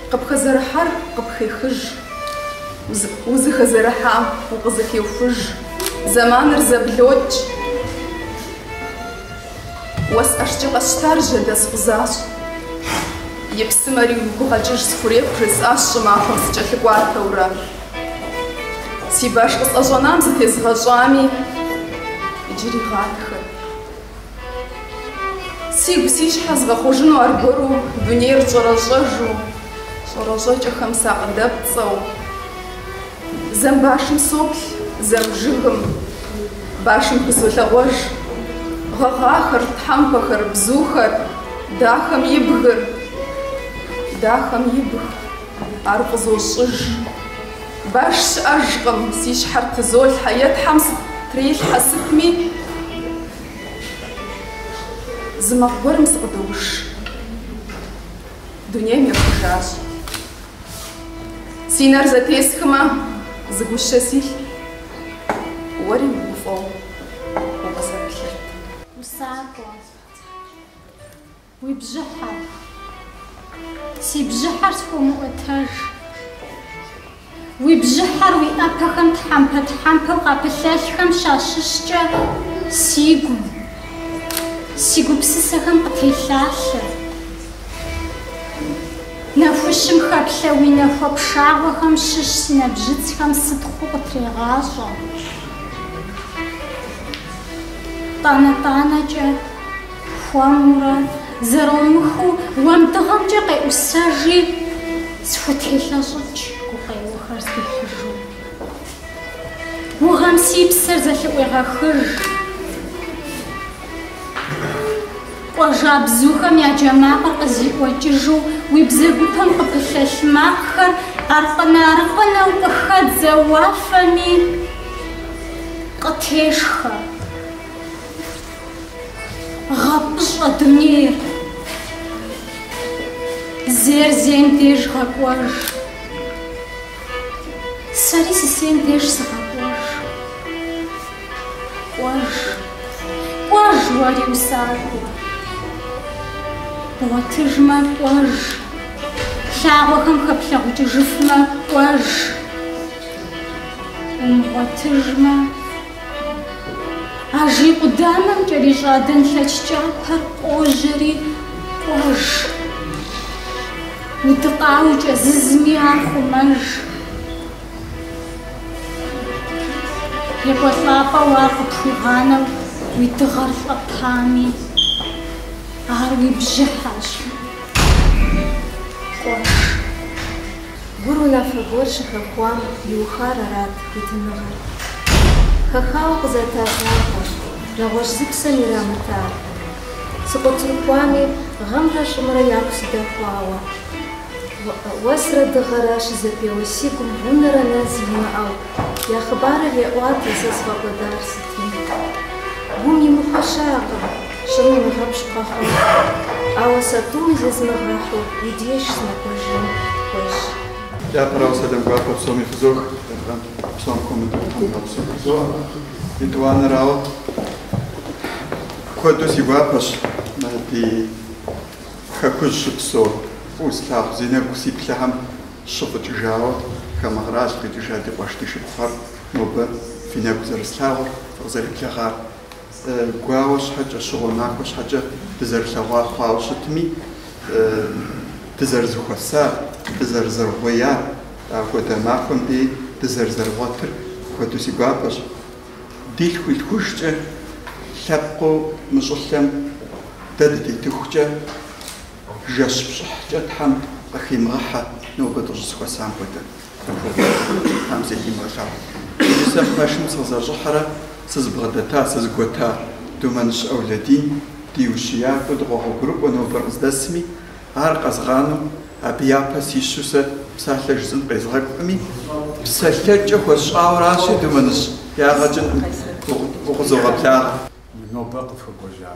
Къыпхэзэрыхьар къыпхехыж, узыхэзэрыхьам укъызэхехуж, зэманыр зэблокӏ. Уэс ӏэшкӏэ къэсщтар жьэдэскъузащ. И псымэри уи гукъэкӏыж схурехъу, жесӏащ щӏымахуэм сыкӏэлъыкӏуатэурэ. Си баш къысӏэщӏэнам зытезгъэщӏами, иджыри гъатхэт. Сигу си щхьэ згъэхъужыну аргуэру дунейр щӏэрэщӏэжу, щӏэрэщӏэкӏэхэм сакъыдэпцӏэу. Зэм башым соплъ, зэм жыгым, башым хызолъэгъуэж. Гъэгъахэр, тхьэмпэхэр, бзухэр, дахэм и бгыр. Дахэм ибг, ар фӏызощӏыж. Баш щыӏэжкъым, си щхьэр тызолъхьэ, е Тхьэм сытрелъхьэ сытми, зы макъ гуэрым сыкъыдоуш. Дунейм ехыжащ. Си нэр зэтесхмэ, зы гущэ силът, уэри угуфӏэу укъызэплъырт. Усакӏуэ. Уи бжьыхьэр. Си бжьыхьэр схуэмыӏуэтэж. Уи бжьыхьэр уи ӏэпэхэм тхьэмпэ-тхьэмпэу къапылъэлъхэм щащыщкӏэ си гум, си гупсысэхэм къытелъалъэ. Нэхущым хэплъэ уи нэхуэ пшагъуэхэм щыщ си нэбжьыцхэм сытхъуу къытрегъащӏэ. Тӏанэ-тӏанэкӏэ, хуэмурэ, зэромыхыу уэндыгъэмкӏэ къеӏусэжи, схутелъэщӏыкӏ гукъеуэхэр здихьыжу. Гугъэм си псэр зэлъыӏуегъэхыж. Кӏуэжа бзухэм я джэ макъыр къызиӏуэкӏыжу уи бзэгупэм къыпылъэлъ макъхэр аркъынэ-аркъынэу къыхэдзэ уафэми къытешхэ. Гъэпӏыщӏэ дунейр. Зейр зейм деж гъэкӏуэж. Сэри сысейм деж сыгъэкӏуэж. Кӏуэж, кӏуэж уэри усакӏуэ. Бгъуэтыжмэ, кӏуэж. Лъагъуэхэм хэплъагъукӏыжыфмэ, кӏуэж. Умыгъуэтыжмэ, ажий къудамэм кӏэрищӏа дэнлъэч кӏапэр къожьэри, кӏуэж. Удыкъауэ кӏэзызми ар хъумэж. Екӏуэлӏапӏэу ар къыпхуигъанэу уи дыгъэр лӏэпами, ар уи бжьыхьэщ. Кӏуэж. Гур унафэ гуэр щыхэхуам иухар арат хуитыныгъэр. Хэхауэ къызата лъагъуэр, нэгъуэщӏ зы псэм ирамытар. Сыкъуэцӏрыхуами, гъэмрэ щӏымрэ яку сыдэхуауэ. Уэсрэ дыгъэрэ щызэпеуэ си гум гъунэрэ нэзи имыӏэу, я хъыбарыр еӏуатэ сэ сфӏэкӏуэдар сытми. Гум имыхуэ щыӏэкъым, щӏым имыгъэпщкӏу къэхъуакъым, ауэ сэ тӏуми зезмыгъэхьу уи деж сынэкӏуэжын хуейщ. Япэрауэ сэлам гуапэ псоми фызох, псом хуэмыдэу тхьэм фызоӏэ. Етӏуанэрауэ, куэду си гуапэщ ди Хэкужь щыпсэу фӏыуэ слъагъу зи нэгу сиплъэхэм щыфӏыкӏыжауэ хамэ къэрал къикӏыжа ди къуэш ди шыпхъухэр нобэ фи нэгу зэрыслъагъур, фыкъызэреблэгъар. Гуауэ щхьэкӏэ, щыгъуэ махуэ щхьэкӏэ дызэрылъэгъуа хъуауэ щытми, дызэрызэхуэсар, дызэрызэрыгъуеяр, апхуэдэ махуэм дей дызэрызэрыгъуэтыр куэду си гуапэщ. Ди лъхуи-лъхужкӏэ лъэпкъыу мы щӏылъэм дэ дытетыхукӏэ жэщ пщӏыхькӏэ Тхьэм къыхимыгъэхьэ нобэ дыщӏызэхуэсам хуэдэ апхуэдэ Тхьэм зэи димыгъэлъагъу. Иджы сэ пэшым сыкъызэрыщӏыхьэрэ сызыбгъэдэта, сызыгуэта Думэныщ Ӏэулэдин ди ущиякӏуэу дыкъогъуэгурыкӏуэ нобэр къыздэсми, Ар къэзгъанэу абы япэ сищу сэ псалъэ жысӏэн къезгъэкӏукъыми, псэлъэкӏэ хуэсщӏауэращи, Думэныщ, ягъэ кӏынкъым, укъызогъэблагъэ. Нобэ къытхуэкӏуэжа,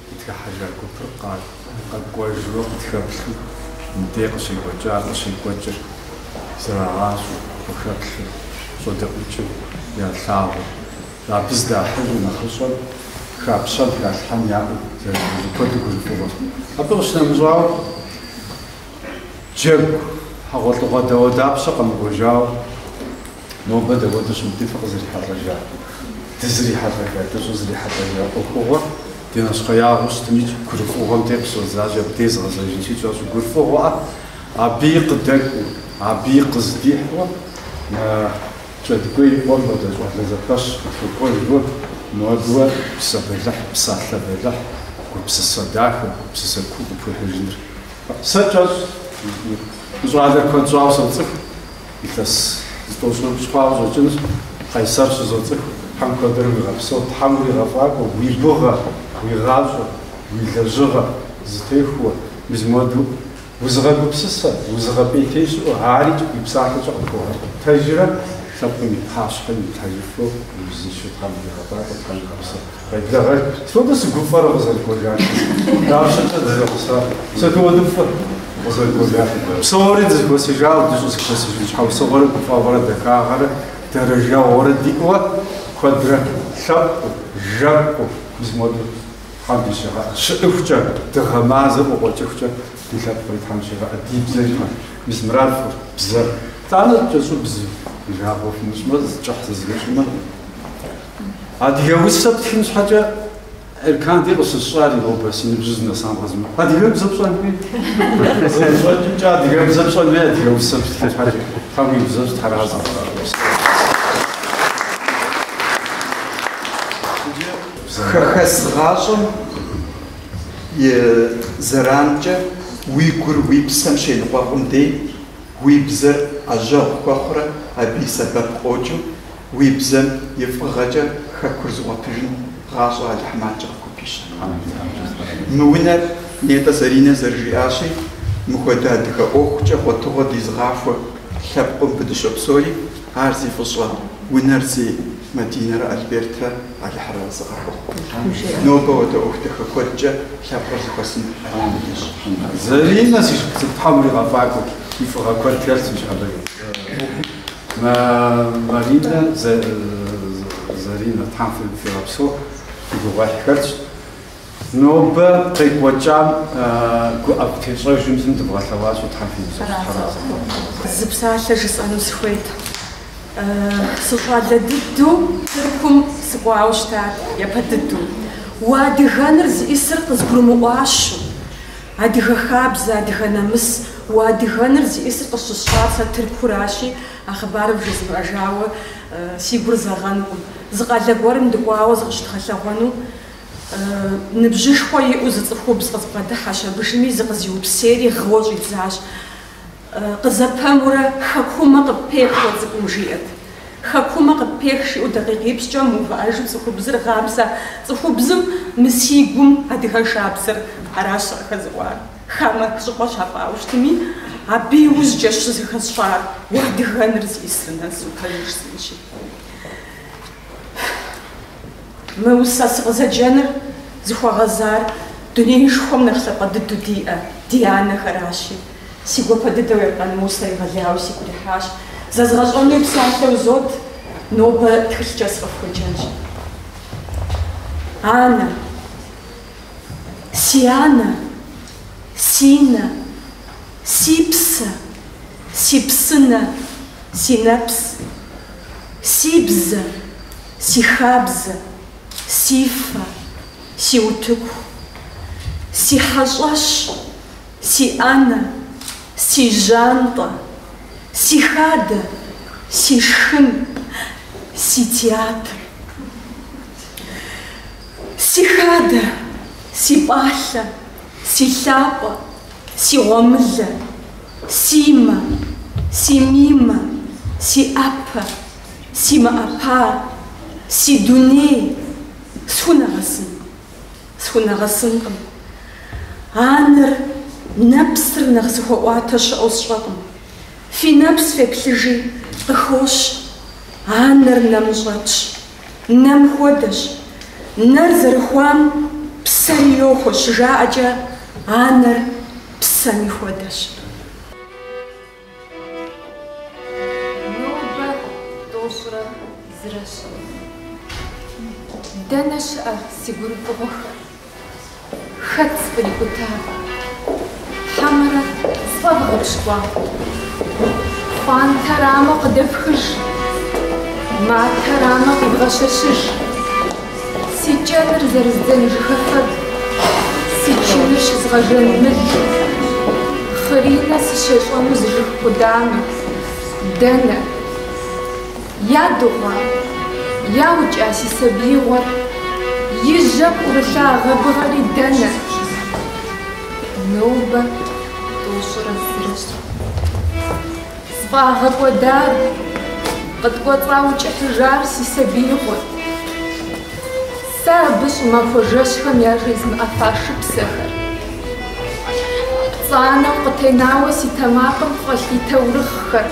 къытхыхьэжа гупыр къэкӏуэжурэ къытхэплъу, мыбдей къыщекӏуэкӏар, къыщекӏуэкӏыр зэрагъащӏэу, къыхэплъу, щӏэдэӏукӏыу ялъагъуу. Абы здахьыжу нэхъыщӏэм хапщэн, халъхьэн яӏэу зэрыхъужыр куэду гурыфӏыгъуэщ. Абы къыщынэмыщӏауэ, джэгу хьэгъуэлӏыгъуэ дауэдапщэ къэмыкӏуэжауэ, нобэ дауэдэу щымытми фыкъызэрихьэлӏэжа, дызрихьэлӏэжа, дыщӏызрихьэлӏэжа ӏуэхугъуэр ди нэщхъеягъуэу щытмикӏ гурыфӏыгъуэм дей къыщӏэздзащи, абы дей згъэзэжынщи, кӏэщӏу гурыфӏыгъуэӏэ абыи къыдэкӏуэу, абыи къыздихьуэ Кӏэдыкӏуей и къуэм хуэдэ щӏалэ зэпэщ къытхуэкӏуэжу мыуэдуэ псэ бэлыхь, псалъэ бэлыхь, гупсысэ дахэ, гупсысэ куу къыпхуихьыжыныр. Сэ кӏэщӏ, мы щӏалэр куэд щӏауэ соцӏыху, илъэс зытӏощӏырыпщӏ хъуауэ къыщӏэкӏынущ, Къайсэр щызоцӏыху, Тхьэм куэдрэ уигъэпсэу, Тхьэм уригъэфӏакӏуэ, уи гугъэ, уи гъащӏэ, уи лэжьыгъэ зытехуэ, мис мыуэду узыгъэгупсысэ, узыгъэпӏейтей щыӏэу, арикӏ уи псалъэкӏэ къыпхуэгъэӏуэтэжрэ лъэпкъым и пащхьэм иплъхьэжыфу узыншэу Тхьэм уригъэфӏакӏуэ, Тхьэм уигъэпсэу. Къеблэгъэж. Сыт хуэдэу сыгуфӏэрэ къызэрыкӏуэжар? Дапщэкӏэ дызэгъуса? Сыт хуэдэу фӏы къызэрыкӏуэжар? Псори дызэхуэсыжауэ, дыщӏызэхуэсыжын щхьэусыгъуэрэ гуфӏэгъуэрэ дахагъэрэ дэрэжэгъуэрэ диӏэуэ куэдрэ лъэпкъыу, жэпкъыу, мис мыуэду Тхьэм дыщигъэӏэ. Щыӏыхукӏэ, дыгъэ мазэр къыкъуэкӏыхукӏэ ди лъэпкъри Тхьэм щигъэӏэ, ди бзэри Тхьэм. Мис мырар фӏыр, бзэр. Итӏанэ кӏэщӏыбзу, жагъуэ фымыщӏмэ, кӏыхь зызмыщӏмэ. Адыгэ усэ птхын щхьэкӏэ Эркан дей къыщысщӏар нобэ си ныбжьыр зынэсам къэзмы. Адыгэбзэ пщӏэн хуей? Зэрыщӏэкӏымкӏэ адыгэбзэ пщӏэн хуей адыгэ усэ птхын щхьэкӏэ. Тхьэм уиузэщӏ, Тхьэразэ. Хэхэс гъащӏэм и зэранкӏэ уи гур уи псэм щеныкъуэкъум дей, уи бзэр ӏэжьэгъу хуэхъурэ абы и сэбэп къокӏыу, уи бзэм и фӏыгъэкӏэ хэкур зыгъуэтыжын гъащӏэ Алыхьым адэкӏэ къыхупищэ. Мы унэр, нетӏэ Заринэ зэрыжиӏащи, мыхуэдэ адыгэ ӏуэхукӏэ гъуэтыгъуэ дизыгъахуэ лъэпкъыу мыбы дыщопсэури, ар зи фӏыщӏэ унэр зей Мадинэрэ Альбертрэ Алыхьыр арэзы къахухъу. Нобэ хуэдэ ӏуэху дахэ куэдкӏэ лъэпкъыр зэхуэсын Алыхьым ищӏ. Заринэ, си шыпхъу цӏыкӏу, Тхьэм уригъэфӏакӏуэ, и фӏыгъэ куэд хэлъщ ныщхьэбэ ӏуэхум. Маринэ, Заринэ, Тхьэм фигъэпсэу, фи гугъуехь хэлъщ. Нобэ къекӏуэкӏам гуӏэфӏтещӏэжым зым дывгъэлъэгъуащи, Тхьэм фиузэщӏ, Тхьэразэ. Зы псалъэ жысӏэну сыхуейт. Сыщӏалэ дыдэу Тыркум сыкӏуауэ щытат, япэ дыдэу. Уадыгэныр зиӏысыр къызгурымыӏуащу. Адыгэ хабзэ, адыгэ нэмыс, уадыгэныр зиӏысыр къыщысщӏар сэ Тыркуращи, а хъыбарыр вжезмыӏэжауэ си гур зэгъэнукъым. Зы къалэ гуэрым дыкӏуауэ зыкъыщыдгъэлъэгъуэну ныбжьышхуэ иӏэу зы цӏыхубз къызбгъэдыхьэщ, абыжми зыкъызиупсейри гъыуэ щӏидзащ. Къызэпэмурэ хэкумэ къыппех уэ цӏыкӏум жиӏэт. Хэкумэ къыппех жиӏэу дакъикъипщӏкӏэ мыувыӏэжу цӏыхубзыр гъам, сэ цӏыхубзым мы си гум адыгэ шабзэр аращ къыхэзыӏуар. Хамэ щӏыпӏэ щапӏауэ щытми, абы иужькӏэ щызэхэсщӏар уадыгэныр зиӏысыр нэсу пэжу жысӏэнщи. Мы усэ сыкъызэджэныр зыхуэгъэзар дунеишхуэм нэхъ лъапӏэ дыдэу диӏэ ди анэхэращи, си гуапэ дыдэу Еркъан Мусэ егъэлеяуэ сигу ирихьащ. Зэзгъэщӏэнуи псалъэ узот, нобэ тхылъкӏэ сыкъыфхуеджэнщ. Анэ. Си анэ, си нэ, си псэ, си псынэ, си нэпс, си бзэ, си хабзэ, си фэ, си утыку, си хьэщӏэщ, си ӏэнэ, си жьантӏэ, си хадэ, си шхын, си театр. Си хадэ, си пӏалъэ, си лъапӏэ, си гъуэмылэ, си мэ, си мимэ, си ӏэпэ, си мыӏэпа, си дуней, схунэгъэсын, схунэгъэсынкъым. Анэр, нэпсыр нэхъ зыхуэӏуатэ щыӏэу сщӏэкъым. Фи нэпс феплъыжи, къыхощ, анэр нэм щӏэтщ. Нэм хуэдэщ. Нэр зэрыхуам псэри йохуэ щыжаӏэкӏэ, анэр псэми хуэдэщ. Нобэ тӏощӏрэ зырэщ. Дэнэ щыӏэ си гурыфӏыгъуэхэр? Хэт сфӏрикӏута? Хьэмэрэ сфӏэвгъэпщкӏуа? Пхъуантэрамэ къыдэфхыж, матэрамэ къивгъэщэщыж. Си кӏэныр зэрыздзэн жыхэфэд, си чыныр щызгъэжэн мыл, хъыринэ сыщещӏэну зы жыг къудамэ. Дэнэ? Ядыгъуа, яукӏа си сабиигъуэр, И жьэм ӏурылъа гъэбыгъэри дэнэ? Нобэ тӏощӏрэ зырэщ. Сфӏагъэкӏуэдар, къыткӏуэцӏаукӏыхьыжар си сабиигъуэт. Сэ абы щӏымахуэ жэщхэм яжезмыӏэфа шыпсэхэр. Пцӏанэу къытенауэ си тэмакъым фӏэлъ и таурыхъхэр.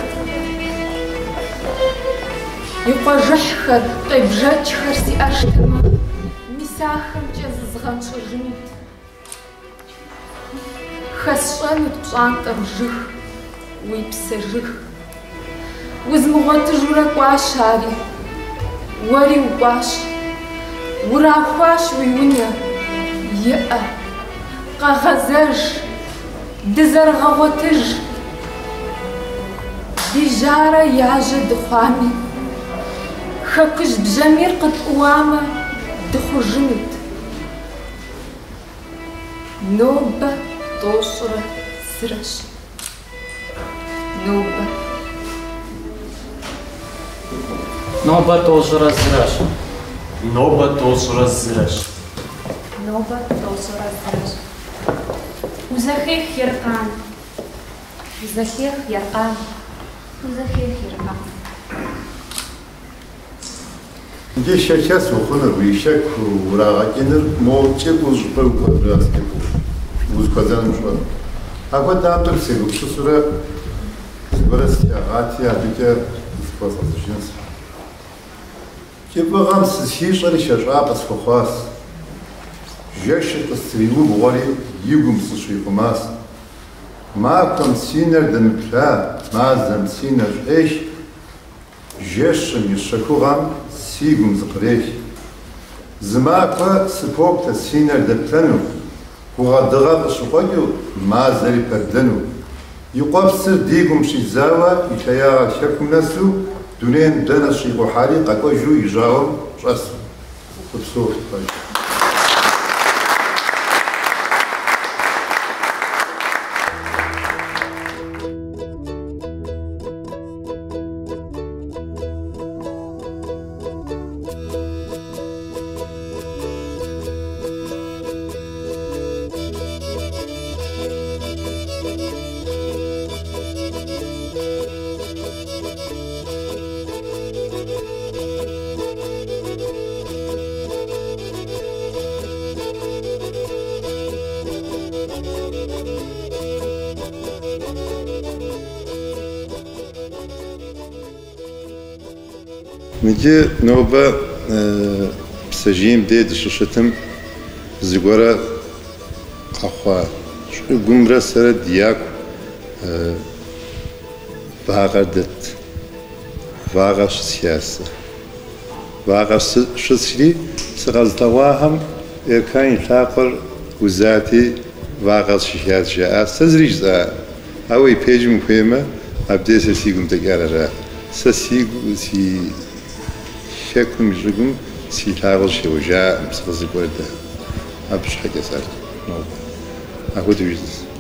И къуажэхьхэр, къебжэкӏхэр сиӏэжтэмэ, мис ахэмкӏэ зызгъэнщӏыжынут. Хэсщӏэнут пщӏантӏэм жыг, уи псэ жыг. Узмыгъуэтыжурэ кӏуащ ари, уэри укӏуащ. Урахуащ уи унэ, иӏэ, къэгъэзэж, дызэрыгъэгъуэтыж. Ди жьарэ яжьэ дыхъуами, Хэкужь бжьамийр къытӏууамэ, дыхъужынут. Нобэ тӏощӏрэ зырэщ. Нобэ. Нобэ тӏощӏрэ зырэщ. Нобэ тӏощӏрэ зырэщ. Нобэ тӏощӏрэ зырэщ. Узэхех, Еркъан. Узэхех, Еркъан. Узэхех, Еркъан. Иджы хэхэс ухъуныр, уи хэку урагъэкӏыныр мо кӏыфӏу щӏыпӏэ укӏуэныращ кӏыфӏу, узыхуэзэнум щӏэн. Апхуэдэм тӏэкӏу сегупсысурэ зыгуэрэ стхагъати, абыкӏэ зыхуэзгъэзэжынщ. Кӏыфӏыгъэм сызыхищӏэри хэщӏапӏэ схуэхъуащ. Жэщыр къыстриубгъуэри и гум сыщихъумащ. Махуэм си нэр дэмыплъа, мазэм си нэр щӏех, Жэщым и щэхугъэм си гум зыкърех. Зы махуэ сыпоплъэ си нэр дэплъэну, гугъэ дыгъэ къыщыкъуэкӏыу мазэри пэблэну. И къуэпсыр ди гум щӏидзауэ и лъеягъэр хэкум нэсу, дунейм дэнэ щикъухьари къэкӏуэжу и жьауэм щӏэсу. Фыпсэу пэж. Иджы нобэ псэжьейм дей дыщыщытым зыгуэрэ къэхъуа щӏыгумрэ сэрэ ди яку вакъэр дэт. Вакъэ щысхащ сэ. Вакъэ щысхри, сыкъэзылъэгъуахэм Эркан и лъакъуэр узати, вакъэ сщихащ жаӏащ. Сэ зыри жысӏакъым. Ауэ и пэжым ухуеймэ, абдей сэ си гум дэкӏар арат. Сэ сигу, си хэкум и щӏыгум си лъакъуэ щеуэжакъым, сыкъызыкӏуэр дэ. Абы щхьэкӏэ сэ нобэ. Апхуэдэу жысӏэс.